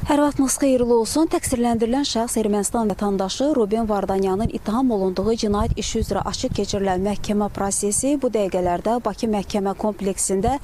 Hər vaxtınız xeyirli olsun. Təqsirləndirilən şəxs Ermənistan vətəndaşı Ruben Vardanyanın ittiham olunduğu cinayət işi üzrə açıq keçirilən məhkəmə prosesi bu dəqiqələrdə Bakı Məhkəmə Kompleksində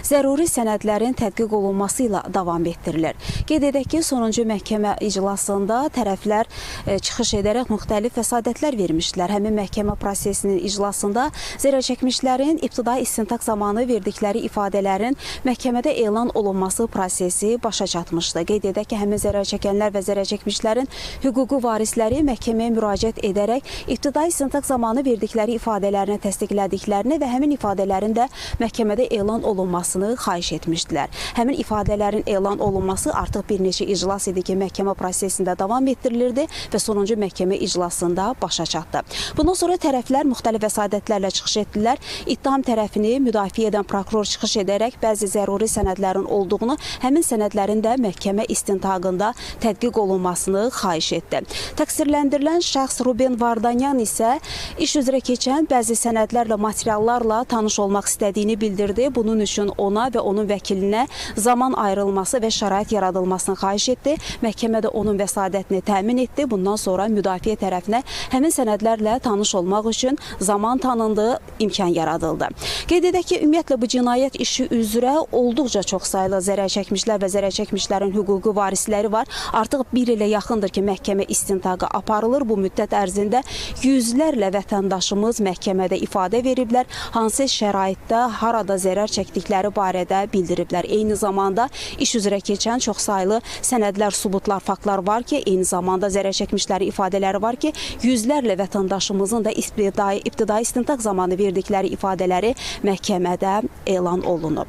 zəruri sənədlərin tədqiq olunması ilə davam etdirilir. Qeyd edək ki, sonuncu məhkəmə iclasında tərəflər çıxış edərək müxtəlif vəsadətlər vermişdilər. Həmin məhkəmə prosesinin iclasında zərər çəkmişlərin ibtidai istintaq zamanı verdikləri ifadələrin məhkəmədə elan olunması prosesi başa çatmışdı. Qeyd edək ki, həmin zərər çəkənlər və zərər çəkmişlərin hüquqi varisləri məhkəməyə müraciət edərək ibtidai istintaq zamanı verdikləri ifadələrini təsdiqlədiklərini və həmin ifadələrin də məhkəmədə elan olunmasını xahiş etmişdilər. Həmin ifadələrin elan olunması artıq bir neçə iclas idi ki, məhkəmə prosesində davam etdirilirdi və sonuncu məhkəmə iclasında başa çatdı. Bundan sonra tərəflər müxtəlif vəsadətlərlə çıxış etdilər. İttiham tərəfini müdafiə edən prokuror çıxış edərək bəzi zəruri sənədlərin olduğunu, həmin sənədlərin də məhkəmə istintaqında tədqiq olunmasını xahiş etdi. Təqsirləndirilən şəxs Ruben Vardanyan isə iş üzrə keçən bəzi sənədlərlə, materiallarla tanış olmaq istədiyini bildirdi. Bunun üçün ona və onun vəkilinə zaman ayrılması və şərait yaradılmasını xahiş etdi. Məhkəmə də onun vəsadətini təmin etdi. Bundan sonra müdafiə tərəfinə həmin sənədlərlə tanış olmaq üçün zaman tanındı, imkan yaradıldı. Qeyd edək ki, ümumiyyətlə bu cinayət işi üzrə olduqca çox saylı zərər çəkmişlər və zərər çəkmişlərin hüquqi varisləri var. Artıq bir ilə yaxındır ki, məhkəmə istintaqı aparılır. Bu müddət ərzində yüzlərlə vətəndaşımız məhkəmədə ifadə veriblər. Hansı şəraitdə, harada zərər çəkdikləri barədə bildiriblər. Eyni zamanda iş üzrə keçən çox saylı sənədlər, sübutlar, faktlar var ki, eyni zamanda zərər çəkmişlərin ifadələri var ki, yüzlərlə vətəndaşımızın da ibtidai istintaq zamanı verdikləri ifadələri məhkəmədə elan olunub.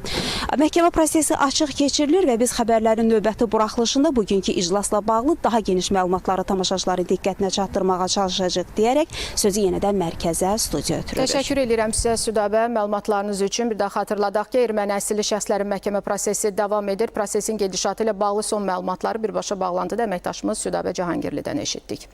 Məhkəmə prosesi açıq keçirilir və biz xəbərlərin növbəti buraxılışında bugünkü iclasla bağlı daha geniş məlumatları tamaşaçıların diqqətinə çatdırmağa çalışacağıq deyərək sözü yenidən mərkəzə, studiya ötürürük. Təşəkkür edirəm sizə Südabə məlumatlarınız üçün. Bir daha xatırladaq ki, erməni əsilli şəxslərin məhkəmə prosesi davam edir. Prosesin gedişatı ilə bağlı son məlumatları birbaşa bağlantıda əməkdaşımız Südabə Cahangirlidən eşitdik.